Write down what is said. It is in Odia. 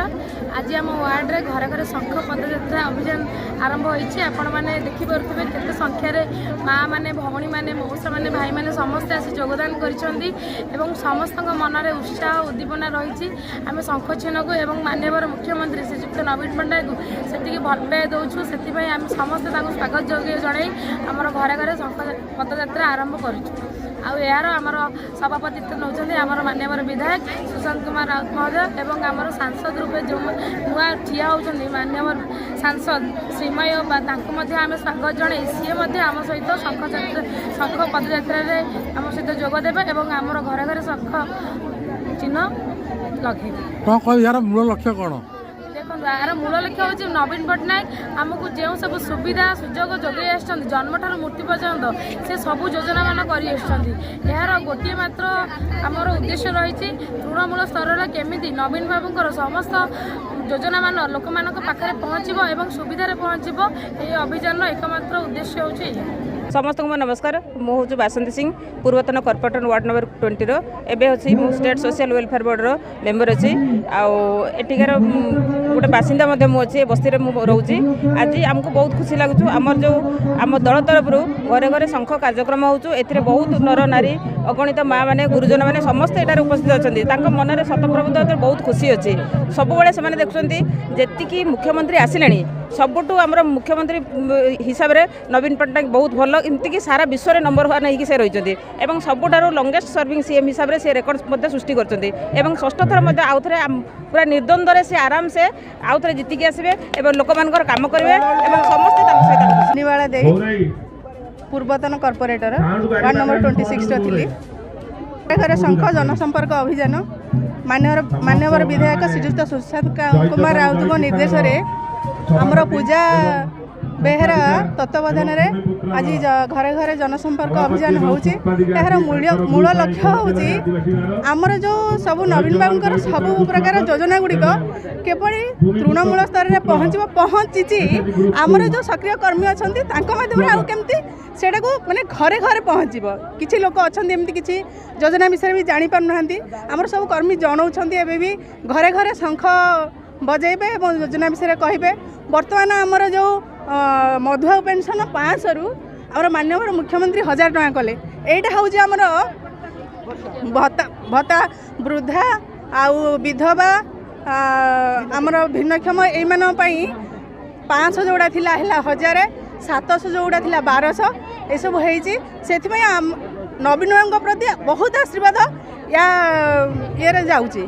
କର୍ପୋରେଟର। ଆଜି ଆମ ୱାର୍ଡ଼ରେ ଘରେ ଘରେ ଶଙ୍ଖ ପଦଯାତ୍ରା ଅଭିଯାନ ଆରମ୍ଭ ହୋଇଛି। ଆପଣମାନେ ଦେଖିପାରୁଥିବେ କେତେ ସଂଖ୍ୟାରେ ମା' ମାନେ, ଭଉଣୀମାନେ, ମଉସାମାନେ, ଭାଇମାନେ ସମସ୍ତେ ଆସି ଯୋଗଦାନ କରିଛନ୍ତି ଏବଂ ସମସ୍ତଙ୍କ ମନରେ ଉତ୍ସାହ ଉଦ୍ଦୀପନା ରହିଛି। ଆମେ ଶଙ୍ଖ ଚିହ୍ନକୁ ଏବଂ ମାନ୍ୟବର ମୁଖ୍ୟମନ୍ତ୍ରୀ ଶ୍ରୀଯୁକ୍ତ ନବୀନ ପଟ୍ଟନାୟକଙ୍କୁ ସେତିକି ଭଲ ପାଇବା ଦେଉଛୁ। ସେଥିପାଇଁ ଆମେ ସମସ୍ତେ ତାଙ୍କୁ ସ୍ୱାଗତ ଯୋଗ୍ୟ ଜଣାଇ ଆମର ଘରେ ଘରେ ଶଙ୍ଖ ପଦଯାତ୍ରା ଆରମ୍ଭ କରୁଛୁ। ଆଉ ଏହାର ଆମର ସଭାପତିତ୍ୱ ନେଉଛନ୍ତି ଆମର ମାନ୍ୟବର ବିଧାୟକ ସୁଶାନ୍ତ କୁମାର ରାଉତ ମହୋଦୟ ଏବଂ ଆମର ସାଂସଦ ରୂପେ ଯେଉଁ ନୂଆ ଠିଆ ହେଉଛନ୍ତି ମାନ୍ୟବର ସାଂସଦ ଶ୍ରୀମୟୀ ଅପା, ତାଙ୍କୁ ମଧ୍ୟ ଆମେ ସ୍ୱାଗତ ଜଣାଇ ସିଏ ମଧ୍ୟ ଆମ ସହିତ ଶଙ୍ଖ ଯାତ୍ରା, ଶଙ୍ଖ ପଦଯାତ୍ରାରେ ଆମ ସହିତ ଯୋଗ ଦେବେ ଏବଂ ଆମର ଘରେ ଘରେ ଶଙ୍ଖ ଚିହ୍ନ ଲଗେଇବେ। କ'ଣ କହିବି, ଏହାର ମୂଳ ଲକ୍ଷ୍ୟ କ'ଣ? ଦେଖନ୍ତୁ, ଏହାର ମୂଳ ଲକ୍ଷ୍ୟ ହେଉଛି ନବୀନ ପଟ୍ଟନାୟକ ଆମକୁ ଯେଉଁ ସବୁ ସୁବିଧା ସୁଯୋଗ ଯୋଗାଇ ଆସିଛନ୍ତି, ଜନ୍ମଠାରୁ ମୃତ୍ୟୁ ପର୍ଯ୍ୟନ୍ତ ସେ ସବୁ ଯୋଜନାମାନ କରି ଆସିଛନ୍ତି। ଏହାର ଗୋଟିଏ ମାତ୍ର ଆମର ଉଦ୍ଦେଶ୍ୟ ରହିଛି, ତୃଣମୂଳ ସ୍ତରରେ କେମିତି ନବୀନ ବାବୁଙ୍କର ସମସ୍ତ ଯୋଜନାମାନ ଲୋକମାନଙ୍କ ପାଖରେ ପହଞ୍ଚିବ ଏବଂ ସୁବିଧାରେ ପହଞ୍ଚିବ। ଏହି ଅଭିଯାନର ଏକମାତ୍ର ଉଦ୍ଦେଶ୍ୟ ହେଉଛି ଏଇଆ। ସମସ୍ତଙ୍କୁ ମୋ ନମସ୍କାର। ମୁଁ ହେଉଛି ବାସନ୍ତୀ ସିଂ, ପୂର୍ବତନ କର୍ପୋରେଟର ୱାର୍ଡ଼ ନମ୍ବର 20ର। ଏବେ ଅଛି ମୁଁ ଷ୍ଟେଟ୍ ସୋସିଆଲ ୱେଲଫେୟାର ବୋର୍ଡ଼ର ମେମ୍ବର ଅଛି ଆଉ ଏଠିକାର ଗୋଟେ ବାସିନ୍ଦା ମଧ୍ୟ ମୁଁ ଅଛି। ଏ ବସ୍ତିରେ ମୁଁ ରହୁଛି। ଆଜି ଆମକୁ ବହୁତ ଖୁସି ଲାଗୁଛୁ। ଆମର ଯେଉଁ ଆମ ଦଳ ତରଫରୁ ଘରେ ଘରେ ଶଙ୍ଖ କାର୍ଯ୍ୟକ୍ରମ ହେଉଛୁ, ଏଥିରେ ବହୁତ ନର ନାରୀ, ଅଗଣିତ ମା' ମାନେ, ଗୁରୁଜନମାନେ ସମସ୍ତେ ଏଠାରେ ଉପସ୍ଥିତ ଅଛନ୍ତି। ତାଙ୍କ ମନରେ ଶତପ୍ରଭୁତ୍ୱ ବହୁତ ଖୁସି ଅଛି। ସବୁବେଳେ ସେମାନେ ଦେଖୁଛନ୍ତି, ଯେତିକି ମୁଖ୍ୟମନ୍ତ୍ରୀ ଆସିଲେଣି, ସବୁଠୁ ଆମର ମୁଖ୍ୟମନ୍ତ୍ରୀ ହିସାବରେ ନବୀନ ପଟ୍ଟନାୟକ ବହୁତ ଭଲ। ଏମିତିକି ସାରା ବିଶ୍ୱରେ ନମ୍ବର 1 ହେଇକି ସେ ରହିଛନ୍ତି ଏବଂ ସବୁଠାରୁ ଲଙ୍ଗେଷ୍ଟ ସର୍ଭିଂ ସିଏମ୍ ହିସାବରେ ସେ ରେକର୍ଡ଼ ମଧ୍ୟ ସୃଷ୍ଟି କରିଛନ୍ତି ଏବଂ ଷଷ୍ଠ ଥର ମଧ୍ୟ ଆଉଥରେ ପୁରା ନିର୍ଦ୍ୱନ୍ଦ୍ୱରେ ସେ ଆରାମସେ ଆଉଥରେ ଜିତିକି ଆସିବେ ଏବଂ ଲୋକମାନଙ୍କର କାମ କରିବେ ଏବଂ ସମସ୍ତେ ତାଙ୍କ ସହିତ ଖୁସି। ନିବାଳା ଦେଇ, ପୂର୍ବତନ କର୍ପୋରେଟର, ୱାର୍ଡ଼ ନମ୍ବର 26ର ଥିଲି। ଘରେ ଶଙ୍ଖ ଜନସମ୍ପର୍କ ଅଭିଯାନ ମାନ୍ୟବର ବିଧାୟକ ଶ୍ରୀଯୁକ୍ତ ସୁଶାନ୍ତ କୁମାର ରାଉତଙ୍କ ନିର୍ଦ୍ଦେଶରେ ଆମର ପୂଜା ବେହେରା ତତ୍ତ୍ୱାବଧାନରେ ଆଜି ଘରେ ଘରେ ଜନସମ୍ପର୍କ ଅଭିଯାନ ହେଉଛି। ଏହାର ମୂଳ ଲକ୍ଷ୍ୟ ହେଉଛି ଆମର ଯେଉଁ ସବୁ ନବୀନ ବାବୁଙ୍କର ସବୁ ପ୍ରକାର ଯୋଜନା ଗୁଡ଼ିକ କିପରି ତୃଣମୂଳ ସ୍ତରରେ ପହଞ୍ଚିବ, ପହଞ୍ଚିଛି। ଆମର ଯେଉଁ ସକ୍ରିୟ କର୍ମୀ ଅଛନ୍ତି, ତାଙ୍କ ମାଧ୍ୟମରେ ଆଉ କେମିତି ସେଇଟାକୁ ମାନେ ଘରେ ଘରେ ପହଞ୍ଚିବ। କିଛି ଲୋକ ଅଛନ୍ତି ଏମିତି କିଛି ଯୋଜନା ବିଷୟରେ ବି ଜାଣିପାରୁନାହାନ୍ତି। ଆମର ସବୁ କର୍ମୀ ଜଣାଉଛନ୍ତି। ଏବେ ବି ଘରେ ଘରେ ଶଙ୍ଖ ବଜାଇବେ ଏବଂ ଯୋଜନା ବିଷୟରେ କହିବେ। ବର୍ତ୍ତମାନ ଆମର ଯେଉଁ ମଧୁବାବୁ ପେନସନ୍ 500ରୁ ଆମର ମାନ୍ୟବର ମୁଖ୍ୟମନ୍ତ୍ରୀ 1000 ଟଙ୍କା କଲେ। ଏଇଟା ହେଉଛି ଆମର ଭତ୍ତା ବୃଦ୍ଧା ଆଉ ବିଧବା, ଆମର ଭିନ୍ନକ୍ଷମ ଏଇମାନଙ୍କ ପାଇଁ 500 ଯେଉଁଟା ଥିଲା ହେଲା 1000, 700 ଯେଉଁଟା ଥିଲା 1200, ଏସବୁ ହେଇଛି। ସେଥିପାଇଁ ନବୀନ ବାବୁଙ୍କ ପ୍ରତି ବହୁତ ଆଶୀର୍ବାଦ ୟା ଇଏରେ ଯାଉଛି।